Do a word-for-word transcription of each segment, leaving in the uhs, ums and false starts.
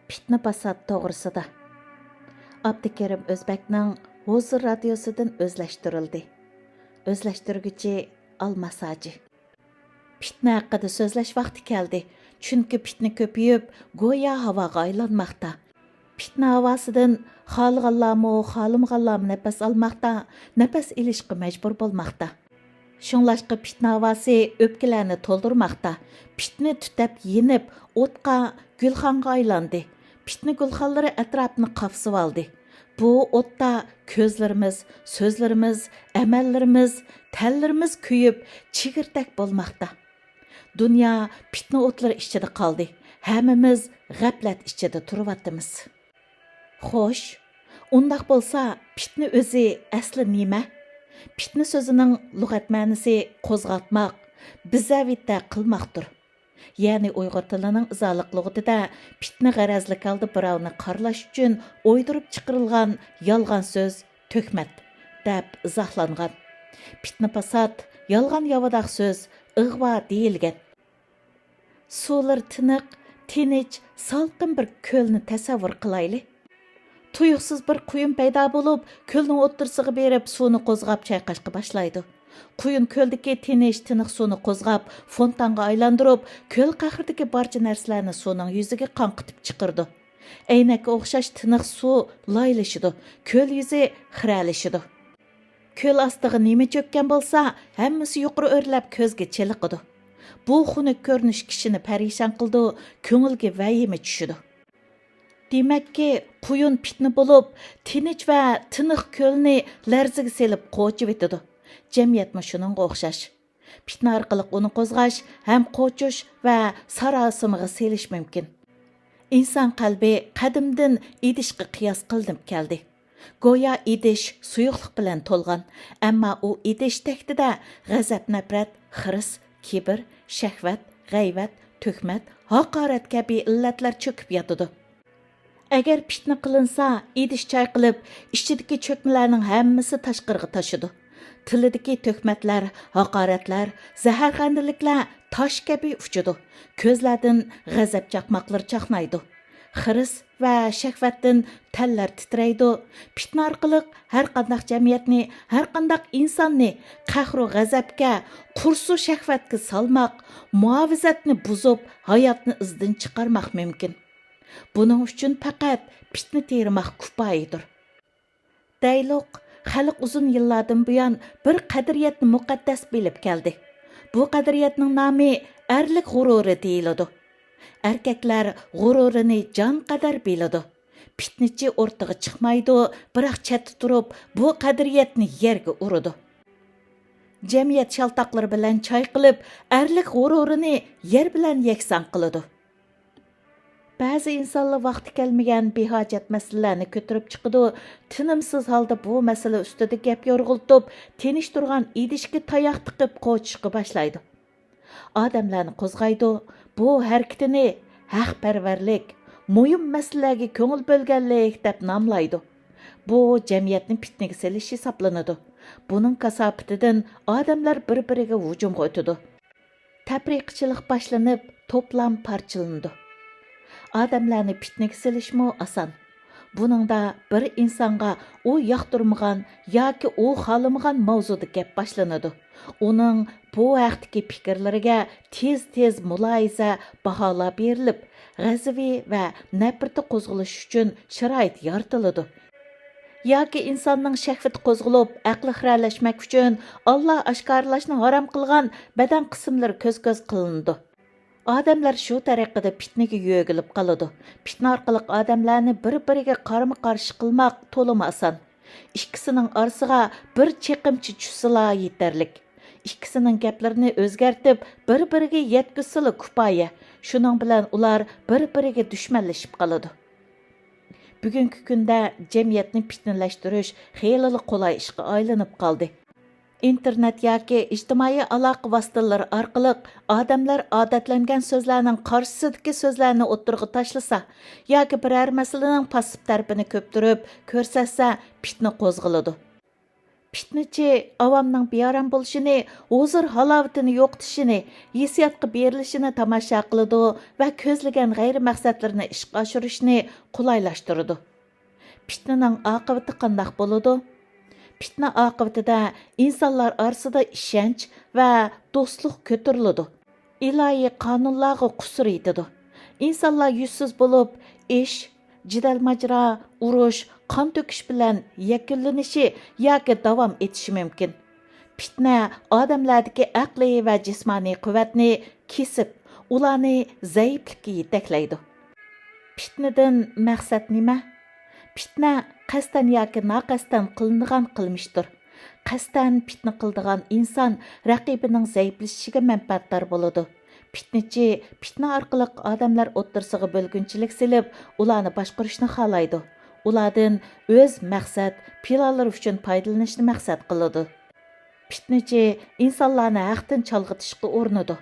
پىتنە-پاسات توغرىسىدا. ئابدۇكېرىم ئۆزبەكنىڭ ھۇزۇر رادىيوسىدىن ئۆزلەشتۈرۈلدى. ئۆزلەشتۈرگۈچى ئالماس ھاجى. پىتنە ھەققىدە سۆزلەش ۋاقتى كەلدى. چۈنكى پىتنە كۆپىيىپ، گويا ھاۋاغا ئايلانماقتا. پىتنە ھاۋاسىدىن خالىغانلارمۇ، خالىمىغانلارمۇ نەپەس ئالماقتا، نەپەس ئېلىشقا مەجبۇر بولماقتا. شۇڭلاشقا پىتنە ھاۋاسى ئۆپكىلەرنى تولدۇرماقتا. پىتنە تۈتەپ يېنىپ، ئوتقا، گۈلخانغا ئايلاندى. پىتنە گۈلخانلىرى ئەتراپنى قاپسىۋالدى. بۇ ئوتتا كۆزلىرىمىز، سۆزلىرىمىز، ئەمەللىرىمىز، تەنلىرىمىز كۆيۈپ، چىگىردەك بولماقتا. دۇنيا پىتنە ئوتلىرى ئىچىدە قالدى. ھەممىمىز غەپلەت ئىچىدە تۇرۇۋاتىمىز. خوش، ئۇنداق بولسا، پىتنە ئۆزى ئەسلى نېمە؟ پىتنە سۆزىنىڭ لۇغەت مەنىسى قوزغاتماق، بىزەۋىتە قىلماقتۇر. يەنى ئۇيغۇر تىلىنىڭ ئىزالىق لۇغىتىدە پىتنە غەرەزلىك ھالدا بىراۋنى قارىلاش ئۈچۈن ئويدۇرۇپ چىقىرىلغان يالغان سۆز، تۆھمەت، دەپ ئىزاھلانغان. پىتنە-پاسات، يالغان-ياۋىداق سۆز، ئىغۋا دېيىلگەن. سۇلىرى تىنىق، تىنچ، سالقىن بىر كۆلنى تەسەۋۋۇر قىلايلى. تۇيۇقسىز بىر قۇيۇن پەيدا بولۇپ، كۆلنىڭ ئوتتۇرىسىغا بېرىپ، سۇنى قوزغاپ چايقاشقا باشلايدۇ. قۇيۇن كۆلدىكى تىنچ، تىنىق سۇنى قوزغاپ، فونتانغا ئايلاندۇرۇپ، كۆل قەھرىدىكى بارچە نەرسىلەرنى سۇنىڭ يۈزىگە قاڭقىتىپ چىقىرىدۇ. ئەينەككە ئوخشاش تىنىق سۇ لايلىشىدۇ، كۆل يۈزى خىرەلىشىدۇ. كۆل ئاستىغا نېمە چۆككەن بولسا، ھەممىسى يۇقىرى ئۆرلەپ كۆزگە چېلىقىدۇ. بۇ خۇنۈك كۆرۈنۈش كىشىنى پەرىشان قىلىدۇ، كۆڭۈلگە ۋەھىمە چۈشىدۇ. دېمەككى، قۇيۇن پىتنە بولۇپ، تىنچ ۋە تىنىق كۆلنى لەرزىگە سېلىپ قوچۇۋېتىدۇ. جەمئىيەتمۇ شۇنىڭغا ئوخشاش. پىتنە ئارقىلىق ئۇنى قوزغاش ھەم قوچۇش ۋە ساراسىمىغا سېلىش مۇمكىن. ئىنسان قەلبى قەدىمدىن ئىدىشقا قىياس قىلىنىپ كەلدى. گويا ئىدىش سۇيۇقلۇق بىلەن تولغان، ئەمما ئۇ ئىدىش تەكتىدە غەزەپ-نەپرەت، خىرىس، كىبىر، شەھۋەت، غەيۋەت، تۆھمەت، ھاقارەت كەبى ئىللەتلەر چۆكۈپ ياتىدۇ. ئەگەر پىتنە قىلىنسا، ئىدىش چايقىلىپ، ئىچىدىكى چۆكمىلەرنىڭ ھەممىسى تاشقىرىغا تاشىدۇ. تىلىدىكى تۆھمەتلەر، ھاقارەتلەر، زەھەرخەندىلىكلەر تاش كەبى ئۇچىدۇ. كۆزلەردىن غەزەپ چاقماقلىرى چاقنايدۇ. خىرىس ۋە شەھۋەتتىن تەنلەر تىترەيدۇ. پىتنە ئارقىلىق ھەرقانداق جەمئىيەتنى، ھەرقانداق ئىنساننى قەھرۇ غەزەپكە، قۇرسۇ شەھۋەتكە سالماق، مۇھاپىزەتنى بۇزۇپ، ھاياتنى ئىزدىن چىقارماق مۇمكىن. بۇنىڭ ئۈچۈن پەقەت پىتنە تېرىماق كۇپايىدۇر. دەيلۇق، خەلق ئۇزۇن يىللاردىن بۇيان بىر قەدرىيەتنى مۇقەددەس بىلىپ كەلدى. بۇ قەدرىيەتنىڭ نامى ئەرلىك غۇرۇرى دېيىلىدۇ. ئەركەكلەر غۇرۇرىنى جان قەدەر بىلىدۇ. پىتنىچى ئوتتۇرىغا چىقمايدۇ، بىراق چەتتە تۇرۇپ بۇ قەدرىيەتنى يەرگە ئۇرىدۇ. جەمئىيەت شالتاقلىرى بىلەن چايقىلىپ، ئەرلىك غۇرۇرىنى يەر بىلەن يەكسان قىلىدۇ. بەزى ئىنسانلار ۋاقتى كەلمىگەن بىھاجەت مەسىلىلەرنى كۆتۈرۈپ چىقىدۇ، تىنىمسىز ھالدا بۇ مەسىلە ئۈستىدە گەپ يورغىلىتىپ، تىنچ تۇرغان ئىدىشكە تاياق تىقىپ قوچۇشقا باشلايدۇ. ئادەملەرنى قوزغايدۇ، بۇ ھەرىكىتىنى ھەقپەرۋەرلىك، مۇھىم مەسىلىلەرگە كۆڭۈل بۆلگەنلىك دەپ ناملايدۇ. بۇ جەمئىيەتنى پىتنىگە سېلىش ھېسابلىنىدۇ. بۇنىڭ كاساپىتىدىن ئادەملەر بىر-بىرىگە ھۇجۇمغا ئۆتىدۇ. تەپرىقىچىلىق باشلىنىپ، توپلام پارچىلىنىدۇ. ئادەملەرنى پىتنىگە سېلىشمۇ ئاسان. بۇنىڭدا بىر ئىنسانغا ئۇ ياقتۇرمىغان ياكى ئۇ خالىمىغان ماۋزۇدا گەپ باشلىنىدۇ. ئۇنىڭ بۇ ھەقتىكى پىكىرلىرىگە تېز-تېز مۇلاھىزە، باھالار بېرىلىپ، غەزىپى ۋە نەپرىتى قوزغىلىش ئۈچۈن شارائىت يارىتىلىدۇ. ياكى ئىنساننىڭ شەھۋىتى قوزغىلىپ، ئەقلى خىرەلەشمەك ئۈچۈن ئاللا ئاشكارىلاشنى ھارام قىلغان بەدەن قىسىملىرى كۆز-كۆز قىلىنىدۇ. ئادەملەر شۇ تەرىقىدە پىتنىگە يۆگىلىپ قالىدۇ. پىتنە ئارقىلىق ئادەملەرنى بىر-بىرىگە قارىمۇ-قارشى قىلماق تولىمۇ ئاسان. ئىككىسىنىڭ ئارىسىغا بىر چېقىمچە چۈشسىلا يېتەرلىك. ئىككىسىنىڭ گەپلىرىنى ئۆزگەرتىپ، بىر-بىرىگە يەتكۈزسىلا كۇپايە. شۇنىڭ بىلەن ئۇلار بىر-بىرىگە دۈشمەنلىشىپ قالىدۇ. بۈگۈنكى كۈندە جەمئىيەتنى پىتنىلەشتۈرۈش خېلىلا قولاي ئىشقا ئايلىنىپ قالدى. ئىنتېرنېت ياكى ئىجتىمائىي ئالاقە ۋاسىتىلىرى ئارقىلىق ئادەملەر ئادەتلەنگەن سۆزلەرنىڭ قارشىسىدىكى سۆزلەرنى ئوتتۇرىغا تاشلىسا ياكى بىرەر مەسىلىنىڭ پاسسىپ تەرىپىنى كۆپتۈرۈپ كۆرسەتسە، پىتنە قوزغىلىدۇ. پىتنىچى ئاۋامنىڭ بىئارام بولۇشىنى، ھۇزۇر ھالاۋىتىنى يوقىتىشىنى، ھېسسىياتقا بېرىلىشىنى تاماشا قىلىدۇ ۋە كۆزلىگەن غەيرىي مەقسەتلىرىنى ئىشقا ئاشۇرۇشنى قولايلاشتۇرىدۇ. پىتنىنىڭ ئاقىۋىتى قانداق بولىدۇ؟ پىتنە ئاقىۋىتىدە ئىنسانلار ئارىسىدا ئىشەنچ ۋە دوستلۇق كۆتۈرۈلىدۇ. ئىلاھىي قانۇنلارغا قۇسۇر يېتىدۇ. ئىنسانلار يۈزسىز بولۇپ، ئىش، جېدەل-ماجىرا، ئۇرۇش، قان تۆكۈش بىلەن يەكۈنلىنىشى ياكى داۋام ئېتىشى مۇمكىن. پىتنە ئادەملەردىكى ئەقلىي ۋە جىسمانىي قۇۋۋەتنى كېسىپ، ئۇلارنى زەئىپلىككە يېتەكلەيدۇ. پىتنىدىن مەقسەت نېمە؟ پىتنە قەستەن ياكى ناقەستەن قىلىنىدىغان قىلمىشتۇر. قەستەن پىتنە قىلىدىغان ئىنسان رەقىبىنىڭ زەئىپلىشىشىگە مەنپەئەتدار بولىدۇ. پىتنىچى پىتنە ئارقىلىق ئادەملەر ئوتتۇرىسىغا بۆلگۈنچىلىك سېلىپ، ئۇلارنى باشقۇرۇشنى خالايدۇ. ئۇلاردىن ئۆز مەقسەت، پىلانلىرى ئۈچۈن پايدىلىنىشنى مەقسەت قىلىدۇ. پىتنىچى ئىنسانلارنى ھەقتىن چالغىتىشقا ئۇرۇنىدۇ.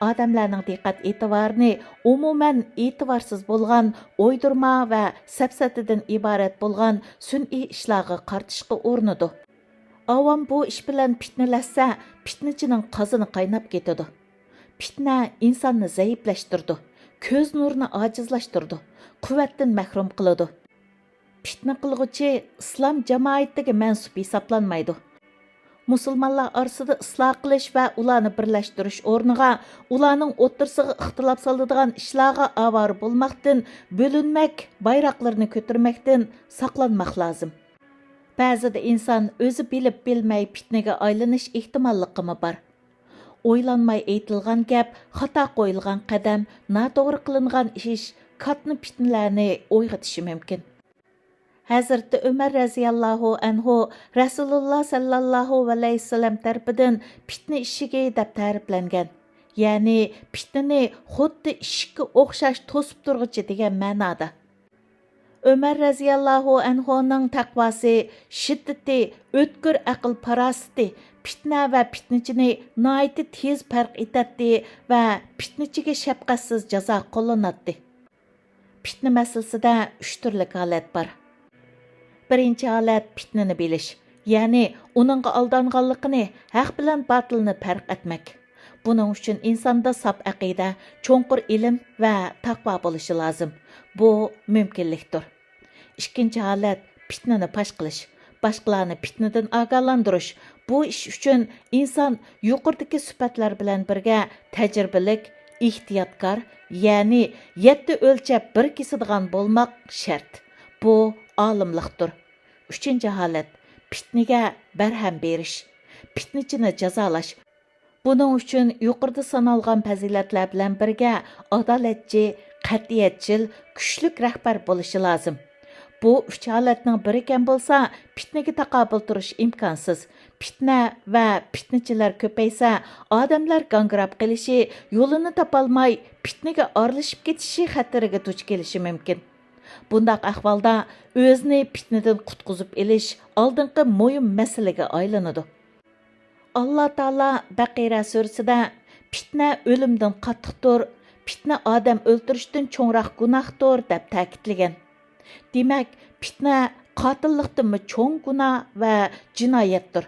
ئادەملەرنىڭ دىققەت ئېتىبارىنى ئومۇمەن ئېتىبارسىز بولغان ئويدۇرما ۋە سەپسەتىدىن ئىبارەت بولغان سۈنئىي ئىشلارغا قارىتىشقا ئۇرۇنىدۇ. ئاۋام بۇ ئىش بىلەن پىتنىلەشسە، پىتنىچىنىڭ قازىنى قايناپ كېتىدۇ. پىتنە ئىنساننى زەئىپلەشتۈرىدۇ، كۆز نۇرىنى ئاجىزلاشتۇرىدۇ، قۇۋۋەتتىن مەھرۇم قىلىدۇ. پىتنە قىلغۇچى ئىسلام جامائىتىگە مەنسۇپ ھېسابلانمايدۇ. مۇسۇلمانلار ئارىسىدا ئىسلاھ قىلىش ۋە ئۇلارنى بىرلەشتۈرۈش ئورنىغا، ئۇلارنىڭ ئوتتۇرىسىغا ئىختىلاپ سالىدىغان ئىشلارغا ئاۋارە بولماقتىن، بۆلۈنمەك، بايراقلىرىنى كۆتۈرمەكتىن ساقلانماق لازىم. بەزىدە ئىنسان ئۆزى بىلىپ بىلمەي پىتنىگە ئايلىنىش ئېھتىماللىقىمۇ بار. ئويلانماي ئېيتىلغان گەپ، خاتا قويۇلغان قەدەم، ناتوغرا قىلىنغان ئىش كاتتا پىتنىلەرنى ئويغىتىشى مۇمكىن. ھەزرىتى ئۆمەر رەزىياللاھۇ ئەنھۇ رەسۇلۇللا سەللەللاھۇ ئەلەيھى ۋەسەللەم تەرىپىدىن پىتنە ئىشىكى دەپ تەرىپلەنگەن. يەنى پىتنىنى خۇددى ئىشىككە ئوخشاش توسۇپ تۇرغۇچى دېگەن مەنادا. ئۆمەر رەزىياللاھۇ ئەنھۇنىڭ تەقۋاسى، شىددىتى، ئۆتكۈر ئەقىل-پاراسىتى پىتنە ۋە پىتنىچىنى ناھايىتى تېز پەرق ئېتەتتى ۋە پىتنىچىگە شەپقەتسىز جازا قوللىناتتى. پىتنە مەسىلىسىدە ئۈچ تۈرلۈك ھالەت بار. بىرىنچى ھالەت پىتنىنى بىلىش، يەنى ئۇنىڭغا ئالدانغانلىقىنى، ھەق بىلەن باتىلنى پەرق ئەتمەك. بۇنىڭ ئۈچۈن ئىنساندا ساپ ئەقىدە، چوڭقۇر ئىلىم ۋە تەقۋا بولۇشى لازىم. بۇ مۇمكىنلىكتۇر. ئىككىنچى ھالەت پىتنىنى پاش قىلىش، باشقىلارنى پىتنىدىن ئاگاھلاندۇرۇش. بۇ ئىش ئۈچۈن ئىنسان يۇقىرىدىكى سۈپەتلەر بىلەن بىرگە تەجرىبىلىك، ئېھتىياتكار، يەنى يەتتە ئۆلچەپ بىر كېسىدىغان بولماق شەرت. بۇ ئالىملىقتۇر. ئۈچىنچى ھالەت، پىتنىگە بەرھەم بېرىش، پىتنىچىنى جازالاش. بۇنىڭ ئۈچۈن يۇقىرىدا سانالغان پەزىلەتلەر بىلەن بىرگە ئادالەتچى، قەتئىيەتچىل، كۈچلۈك رەھبەر بولۇشى لازىم. بۇ ئۈچ ھالەتنىڭ بىرى كەم بولسا، پىتنىگە تاقابىل تۇرۇش ئىمكانسىز. پىتنە ۋە پىتنىچىلەر كۆپەيسە، ئادەملەر گاڭگىراپ قېلىشى، يولىنى تاپالماي، پىتنىگە ئارىلىشىپ كېتىشى خەتىرىگە دۇچ كېلىشى مۇمكىن. بۇنداق ئەھۋالدا ئۆزىنى پىتنىدىن قۇتقۇزۇپ ئېلىش ئالدىنقى مۇھىم مەسىلىگە ئايلىنىدۇ. ئاللا تائالا بەقىرە سۈرىسىدە، «پىتنە ئۆلۈمدىن قاتتىقتۇر، پىتنە ئادەم ئۆلتۈرۈشتىن چوڭراق گۇناھتۇر» دەپ تەكىتلىگەن. دېمەك، پىتنە قاتىللىقتىنمۇ چوڭ گۇناھ ۋە جىنايەتتۇر.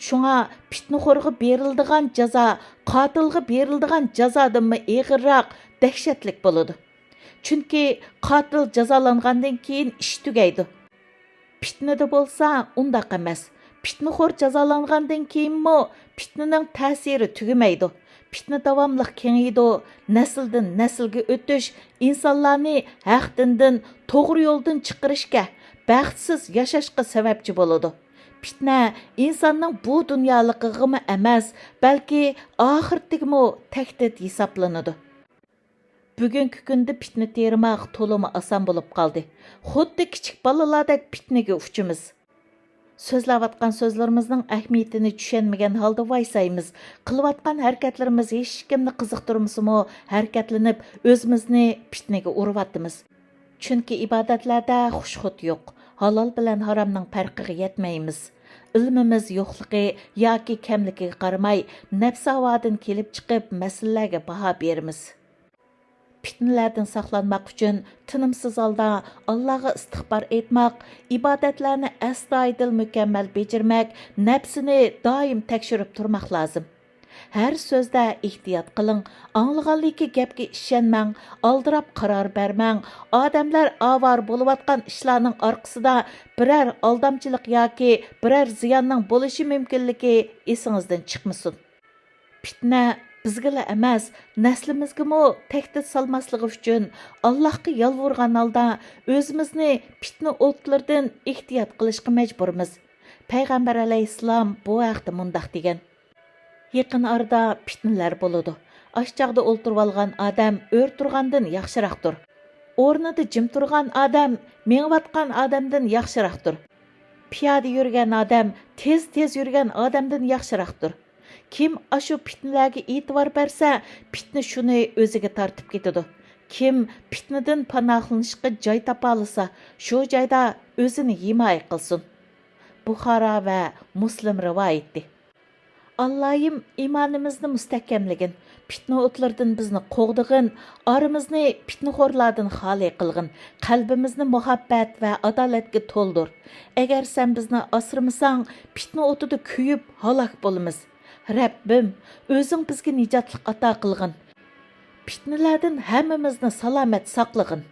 شۇڭا پىتنىخورغا بېرىلىدىغان جازا قاتىلغا بېرىلىدىغان جازادىنمۇ ئېغىرراق، دەھشەتلىك بولىدۇ. چۈنكى قاتىل جازالانغاندىن كېيىن ئىش تۈگەيدۇ. پىتنىدە بولسا ئۇنداق ئەمەس. پىتنىخور جازالانغاندىن كېيىنمۇ پىتنىنىڭ تەسىرى تۈگىمەيدۇ. پىتنە داۋاملىق كېڭىيىدۇ. نەسىلدىن نەسىلگە ئۆتۈش ئىنسانلارنى ھەق دىندىن، توغرا يولدىن چىقىرىشكە، بەختسىز ياشاشقا سەۋەبچى بولىدۇ. پىتنە ئىنساننىڭ بۇ دۇنيالىقىغىمۇ ئەمەس، بەلكى ئاخىرىتىگىمۇ تەھدىت ھېسابلىنىدۇ. بۈگۈنكى كۈندە پىتنە تېرىماق تولىمۇ ئاسان بولۇپ قالدى. خۇددى كىچىك بالىلاردەك پىتنىگە ئۇچىمىز. سۆزلەۋاتقان سۆزلىرىمىزنىڭ ئەھمىيىتىنى چۈشەنمىگەن ھالدا ۋايسايمىز. قىلىۋاتقان ھەرىكەتلىرىمىز ھېچكىمنى قىزىقتۇرمىسىمۇ، ھەرىكەتلىنىپ ئۆزىمىزنى پىتنىگە ئۇرۇۋاتىمىز. چۈنكى ئىبادەتلەردە خۇش-خۇت يوق، ھالال بىلەن ھارامنىڭ پەرقىگە يەتمەيمىز. ئىلمىمىز يوقلۇقى ياكى كەملىكىگە قارىماي، نەپسى ھاۋادىن كېلىپ چىقىپ مەسىلىلەرگە باھا بېرىمىز. پىتنىلەردىن ساقلانماق ئۈچۈن تىنىمسىز ھالدا ئاللاغا ئىستىغپار ئېيتماق، ئىبادەتلەرنى ئەستايىدىل مۇكەممەل بېجىرمەك، نەپسىنى دائىم تەكشۈرۈپ تۇرماق لازىم. ھەر سۆزدە ئېھتىيات قىلىڭ، ئاڭلىغانلىكى گەپكە ئىشەنمەڭ، ئالدىراپ قارار بەرمەڭ، ئادەملەر ئاۋارە بولۇۋاتقان ئىشلارنىڭ ئارقىسىدا بىرەر ئالدامچىلىق ياكى بىرەر زىياننىڭ بولۇشى مۇمكىنلىكى ئېسىڭىزدىن چىقمىسۇن. پىتنە بىزگىلا ئەمەس، نەسلىمىزگىمۇ تەھدىت سالماسلىقى ئۈچۈن، ئاللاھقا يالۋۇرغان ھالدا ئۆزىمىزنى پىتنە ئوتلىرىدىن ئېھتىيات قىلىشقا مەجبۇرمىز. پەيغەمبەر ئەلەيھىسسالام بۇ ھەقتە مۇنداق دېگەن: يېقىن ئارىدا پىتنىلەر بولىدۇ. ئاش چاغدا ئولتۇرۇۋالغان ئادەم ئۆرە تۇرغاندىن ياخشىراقتۇر. ئورنىدا جىم تۇرغان ئادەم مېڭىۋاتقان ئادەمدىن ياخشىراقتۇر. پىيادە يۈرگەن ئادەم تېز-تېز يۈرگەن ئادەمدىن ياخشىراقتۇر. كىم ئاشۇ پىتنىلەرگە ئېتىبار بەرسە، پىتنە شۇنى ئۆزىگە تارتىپ كېتىدۇ. كىم پىتنىدىن پاناھلىنىشقا جاي تاپالىسا، شۇ جايدا ئۆزىنى ھىمايە قىلسۇن. بۇخارا ۋە مۇسلىم رىۋايىتى. ئاللايىم، ئىمانىمىزنى مۇستەھكەملىگىن، پىتنە ئوتلىرىدىن بىزنى قوغدىغىن، ئارىمىزنى پىتنىخورلاردىن خالىي قىلغىن، قەلبىمىزنى مۇھەببەت ۋە ئادالەتكە تولدۇر. ئەگەر سەن بىزنى ئاسرىمىساڭ، پىتنە ئوتىدا كۆيۈپ ھالاك بولىمىز. رەببىم، ئۆزۈڭ بىزگە نىجاتلىق ئاتا قىلغىن. پىتنىلەردىن ھەممىمىزنى سالامەت ساقلىغىن.